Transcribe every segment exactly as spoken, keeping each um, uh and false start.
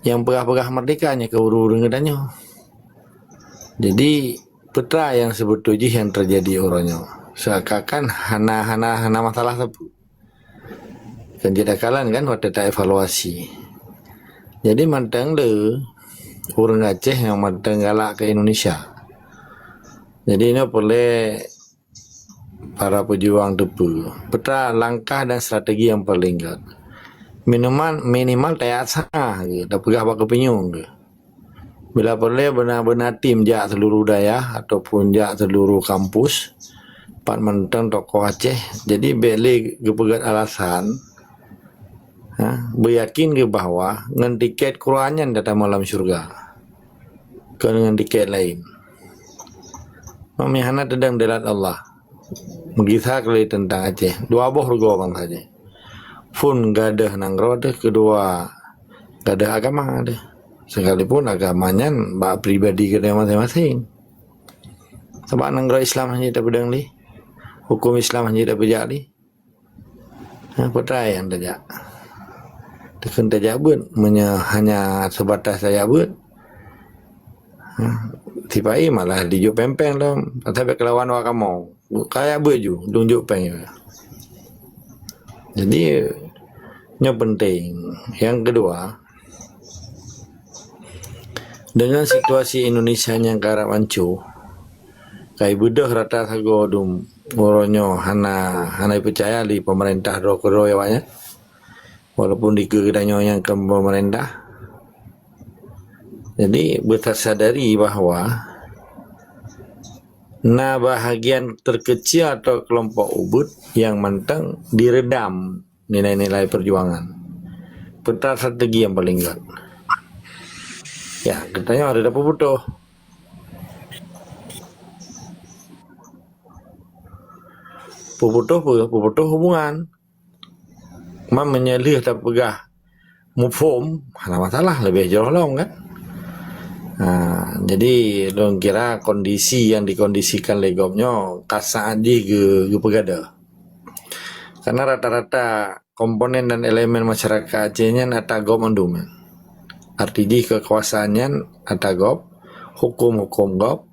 nyang peugah-peugah merdeka nyan keu ureuëng-ureuëng geutanyoe. Jadi, peue teuma nyang seubeutôi jih nyang teujadi uroe nyoe? Seakan-akan hana, hana, hana masalah sapeue. Kan jeuet takalon kan watée taevaluasi. Jadi, mantong le ureuëng Aceh nyang mantong galak keu Indonesia. Jadi, nyoe peureulée para pejuang teupeu, peue teuma langkah dan strategi nyang paleng gét. Minimal, minimal tayasa geuh, tapeugah bak geupinyueng geuh. Bila peureulée beuna-beuna tim jak seuluruh dayah ataupun jak seuluruh kampus, pat mantong tokoh Aceh. Jadi, bék lé geupeugét alasan, ha, beuyakin geuh bahwa ngon tiket Quran nyan tatamong lam syeuruga, kon ngon tiket laén. Mami hana teudong deulat Allah. Meugisa kali teuntang Aceh. Dua boh rugoe bansa Aceh. Phon gadôh nanggroe deuh, keudua gadôh agama deuh. Sekalipun agama nyan bak pribadi geutanyoe maséng-maséng. Sabab nanggroe Islam hana tapeudong lé. Huköm Islam hana tapeujak lé. Ha, peue teuma nyang tajak? Takheun tajak beuet, meunyoe hanya seubatas tajak beuet. Ha, sipa-i malah dijok péng-péng lom, tapi keu lawan awak kamoe. Kajak beuet ju, tunjok péng. Jadi, nyoe penting. Nyang keudua, deungon situasi Indonesia nyang karab anco, kai beudôh rata sagoe dum uroe nyoe hana, hana peucaya lé peumeurintah droe keudroe awaknyan, walaupun dikeue geutanyoe nyang kon peumeurintah. Jadi, beutasadari bahwa na bahagian terkecil atau kelompok ubit nyang mantong diredam nilai-nilai perjuangan. Peue teuma strategi nyang paleng gét? Ya, geutanyoe harôh tapeuputoh. Peuputoh peue? Peuputoh hubungan. Man meunyoe lheueh tapeugah muphom, hana masalah, leubeh jroh lom kan. Ha, jadi lôn kira kondisi nyang dikondisikan lé gob nyoe ka saát jih geu-, geupeugadôh. Karena rata-rata komponen dan elemen masyarakat Aceh nyan ata gob mandum nyan. Arti jih keukuasaan nyan ata gob, huköm-huköm gob,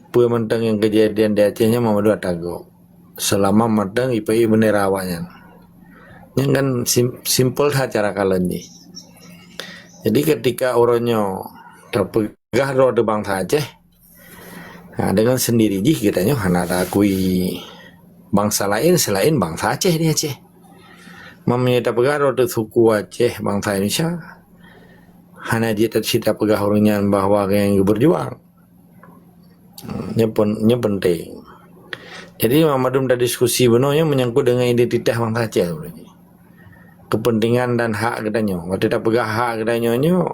peue mantong nyang keujadian di Aceh nyan mandum ata gob. Seulama mantong ipa-i beundera awaknyan. Nyan kan sim-, simpel that cara kalon jih. Jadi ketika uroe nyoe tapeugah droe teuh bansa Aceh, ha, deungon seundiri jih geutanyoe hana taakui bansa laén seulaén bansa Aceh di Aceh. Man meunyoe tapeugah droe teuh suku Aceh bansa Indonesia, hana jeuet cit tapeugah ureuëng nyan bahwa geuhnyan geubeurjuang. Nyoe pen-, nyoe penting. Jadi, mandum tadiskusi bunoe nyoe menyangkut dengan identitas bansa Aceh. Kepentingan dan hak geutanyoe. Watée tapeugah hak geutanyoe nyoe,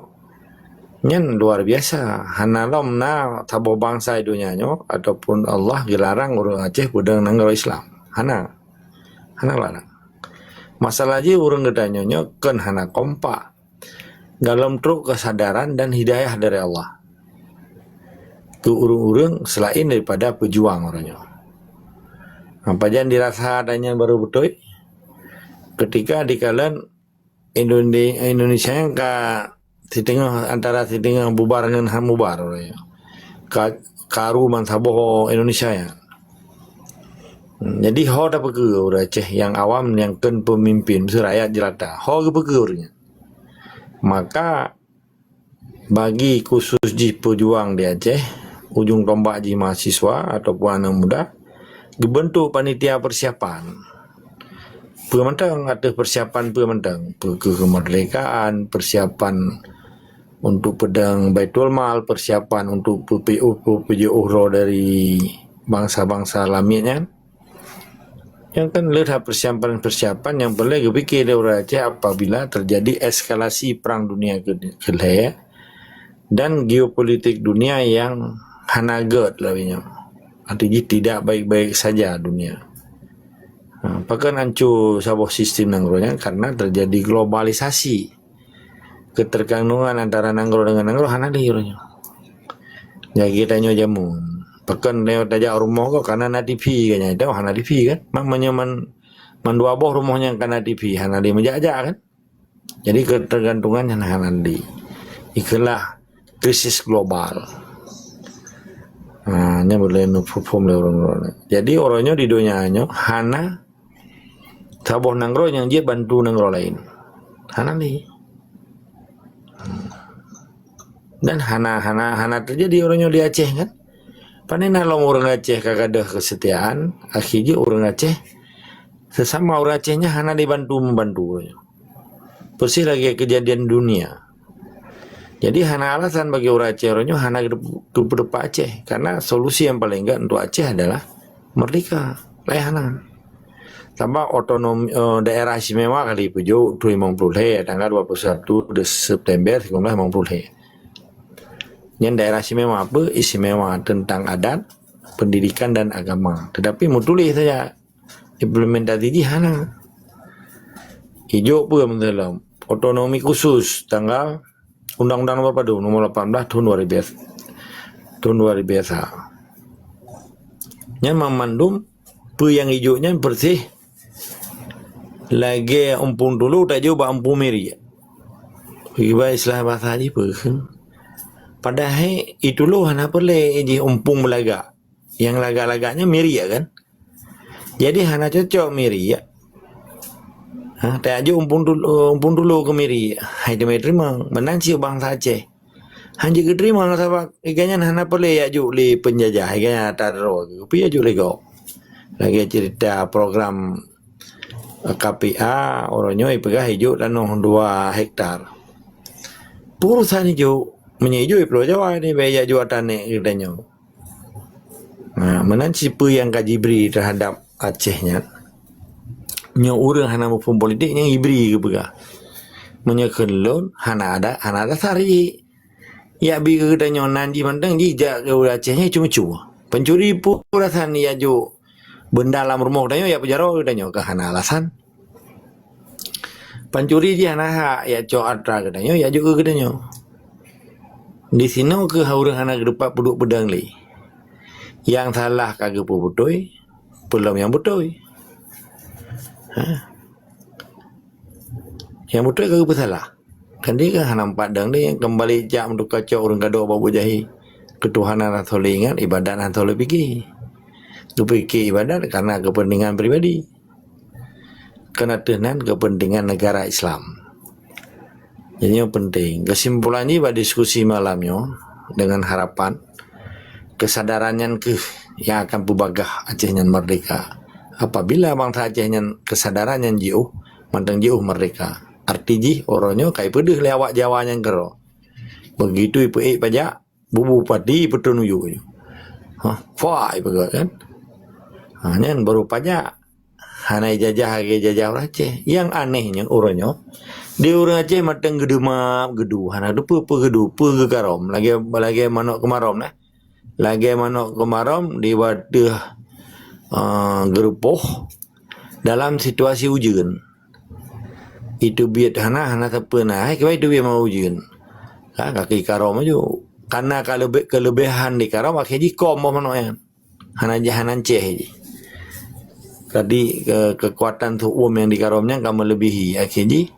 nyan luar biasa. Hana lom na saboh bansa di donya nyoe ataupun Allah geularang ureuëng Aceh peudong nanggroe Islam. Hana. Hana larang. Masalah jih ureuëng geutanyoe nyoe kon hana kompak dalam trok kesadaran dan hidayah dari Allah keu ureuëng-ureuëng selain daripada pejuang uroe nyoe. Ha, pajan dirasa dan nyan baru beutôi ketika dikalon Indone-, Indonesia nyang ka siteungoh, antara siteungoh bubar ngon han bubar uroe nyoe. Ka, karu man saboh Indonesia nyan. Jadi ho tapeukeue ureuëng Aceh nyang awam nyang kon peumimpin, meuseu rakyat jelata. Ho geupeukeue ureuëng nyan. Maka bagi khusus jih pejuang di Aceh, ujong tombak jih mahasiswa ataupun aneuk muda, geubeuntuk panitia persiapan. Peue mantong ateueh persiapan peue mantong, peue keuh kemerdekaan, persiapan untuk peudong Baitul Mal, persiapan untuk peupeujiôh, peupeujiôh droe dari bansa-bansa lamiet nyan. Nyang kan leuha persiapan-persiapan nyang peureulée geupike lé ureuëng Aceh apabila terjadi eskalasi Perang Dunia ke-, Kelhée dan geopolitik dunia nyang hana gét lagée nyoe. Arti jih tidak baik-baik saja dunia. Ha, pakon anco saboh sistem nanggroe nyan karena terjadi globalisasi. Ketergantungan antara nanggroe dengan nanggroe hana lé uroe nyoe. Jadi tanyoe jameun. Pakon tanyoe tajak rumoh ko karena na T V kan, nyan hana T V kan. Mak meunyoe man, man dua boh rumoh nyang kana T V, hana lé meujak-jak kan. Jadi ketergantungan nyan hana lé. Ikeulah krisis global. Ha, nyan boleh neuphom lé ureuëng-ureuëng. Jadi uroe nyoe di donya nyoe hana saboh nanggroe nyang jeuet bantu nanggroe laén. Hana lé. Dan hana hana hana teujadi uroe nyoe di Aceh kan. Pane na lom ureuëng Aceh ka gadôh keusetiaan, akhé jih ureuëng Aceh, sesama ureuëng Aceh nyan hana dibantu membantu uroe nyoe. Persis lagée kejadian dunia. Jadi hana alasan bagi ureuëng Aceh uroe nyoe hana geupeudepak Aceh, karena solusi yang paling enggak untuk Aceh adalah merdeka. Lain hana. Sabab otonomi, eh, daerah istimewa kali peujok tu limong puluh lhée tanggal dua puluh satu September sembilan belas limong puluh lhée. Nyan daerah istimewa apa? Istimewa tentang adat, pendidikan dan agama. Tetapi meutuléh saja, implementasi jih hana. Ijok peue meusalam otonomi khusus tanggal Undang-Undang Nomor padum, nomor lapan belas tahun dua ribu, tahun dua ribu sa. Nyan mamandum peue nyang ijok nyan persis lagée umpung tulo tajok bak umpung miriek. Iba istilah bahasa jih peue? Padahai itulo hana peureulée jih umpung beulagak. Nyang lagak-lagak nyan miriek kan? Jadi hana cocok miriek. Ha, tajok umpung tulo, umpung tulo keu miriek. Hai teuma teurimong. Meunan cit bansa Aceh. Hanjeuet geuteurimong sabab iga nyan hana peureulée jak jok lé peunjajah, iga nyan atra droe. Peue jak jok lé gob? Lagée cerita program K P A, uroe nyoe ipeugah ijok tanoh dua hektar. Peue urusan ijok, meunyoe ijok i Pulo Jawa ni, bék jak jok atra nèk geutanyoe. Nah, meunan cit peue nyang ka jibri teuhadap Aceh nyan. Nyoe ureuëng hana muphom politik nyang jibri geupeugah. Meunyoe kheun lôn, hana ada, hana dasar jih. Yak bi keu geutanyoe nan jih mantong jih jak keu ureuëng Aceh nyan cu-cu. Pencuri peue alasan yak jok beunda lam rumoh geutanyoe yak peujaroe geutanyoe ka hana alasan. Pancuri jih hana hak yak cok atra geutanyoe, yak jok keu geutanyoe. Disinoe keuh ureuëng hana geuteupat peuduek peudong lé. Nyang salah ka geupeubeutôi, peulom nyang beutôi. Ha. Nyang beutôi ka geupeusalah. Kan dia kan hana meupat dong dia, kembali jak meutuka cok ureuëng gadok bak buet jahé. Keutuhanan hana lé ingat, ibadat hana lé pike. Geupike ibadat karena kepentingan pribadi. Keunateungan kepentingan negara Islam. Jadi nyoe penting. Kesimpulan jih bak diskusi malam nyoe dengan harapan kesadaran nyan keuh yang akan peubagah Aceh nyan merdeka. Apabila bansa Aceh nyan kesadaran nyan jiôh, mantong jiôh merdeka. Arti jih uroe nyoe ka ipeudeuh lé awak Jawa nyan keudroe. Begitu ipeuék pajak, bubu pati peutrön u yue. Ha, fa ipeugah kan. Ha, nyan baru pajak. Hana ijajah lagée jajah ureuëng Aceh. Nyang aneh nyan uroe nyoe, di ureuëng Aceh mantong geudeumab geudu, hana teupeue-peue geudu, peue geukarom, lagée, lagée manok keumarom nah. Lagée manok keumarom di wateuh, eh, geurupoh dalam situasi ujeuen. Itu biet hana, hana sapeue na, hai kiban itu biet mau ujeuen. Ka, ka ikarom aju. Karena ka leubeh, keuleubeuhan dikarom, akhé jih kom boh manok nyan. Hana jah, hana céh jih. Jadi, ke-, kekuatan tuem nyang dikarom nyan ka melebihi. Akhé jih,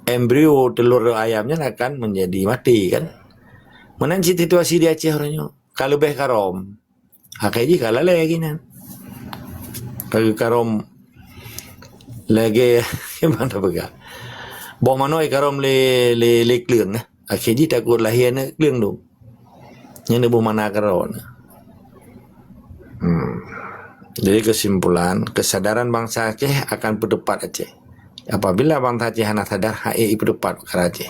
embrio telur ayam nyan akan menjadi mati, kan? Meunan cit situasi di Aceh uroe nyoe. Ka leubeh karom. Akhé jih ka lalé lagée nyan. Ka geukarom lagée, bang tapeugah. Boh manok ikarom lé, lé, lé kleueng, nah. Akhé jih takot lahé aneuëk kleueng tu. Nyan boh manok karom. Hmm. Jadi kesimpulan, kesadaran bansa Aceh akan peuteupat Aceh. Apabila bansa Aceh hana sadar, hai ipeuteupat peukara Aceh.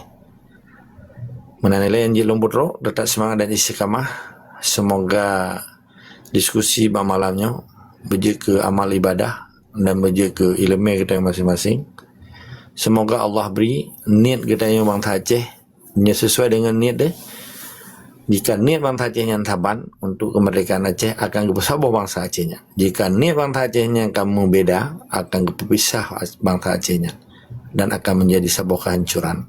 Meunan ilée nyang jeuet lôn peutrok, teutap seumangat dan istiqamah. Semoga diskusi bak malam nyoe beujeuet keu amal ibadah dan beujeuet keu ileumé geutanyoe maséng-maséng. Semoga Allah bri niet geutanyoe bansa Aceh nyoe sesuai deungon niet deh. Jika niet bansa Aceh nyan saban untuk kemerdekaan Aceh, akan geupeusaboh bansa Aceh nyan. Jika niet bansa Aceh nyan ka meubeda, akan geupeupisah bansa Aceh nyan dan akan menjadi saboh kehancuran.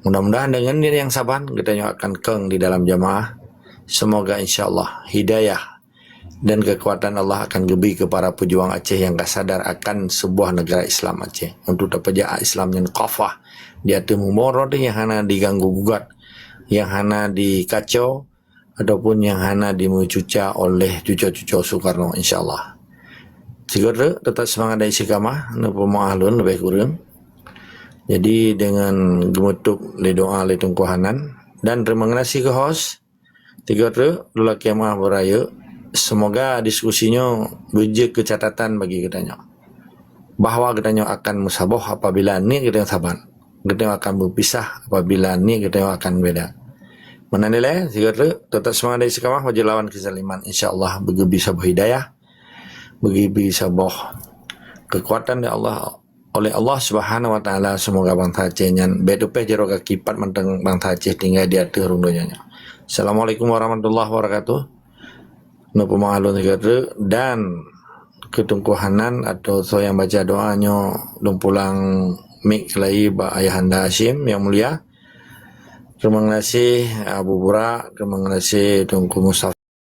Mudah-mudahan dengan niet nyang saban, geutanyoe akan kong di dalam jamaah. Semoga insya Allah hidayah dan kekuatan Allah akan geubri keu para pejuang Aceh nyang ka sadar akan sebuah negara Islam Aceh untuk tapeujak Islam nyang kafah di ateueh mumbong droe teuh nyang hana diganggu gugat, nyang hana dikacau, ataupun nyang hana dimeucuca oleh cuco-cuco Soekarno, insya Allah. Sigoe treuk, teutap seumangat dan istiqamah, neupeumaáh lôn leubeh kureueng. Jadi, deungon geumeutup lé doa lé Teungku Hanan, dan teurimong gaséh keu host, sigoe treuk, lôn lakée meuáh beurayeuk. Seumoga diskusi nyoe beujeuet keu catatan bagi geutanyoe, bahwa geutanyoe akan meusaboh apabila niet geutanyoe saban. Geutanyoe akan beupisah apabila niet geutanyoe akan beda. Meunan ilée, sigoe treuk, teutap seumangat dan istiqamah, beugeulawan keuzaliman. Insya Allah, beugeubri saboh hidayah, beugeubri saboh keukuatan dari Allah, oleh Allah Subhanahu wa Taala. Seumoga bansa Aceh nyan bék teupéh jaroe gaki pat mantong bansa Aceh tinggai di ateueh rhueng donya nyoe. Assalamualaikum warahmatullahi wabarakatuh. Neupeumaáh lôn sigoe treuk dan keu Teungku Hanan atau soe nyang baca doa nyoe, lôn pulang mik keulai bak Ayahanda Hasyim nyang mulia. Teurimong gaséh Abu Burak, teurimong gaséh Teungku Mustafa.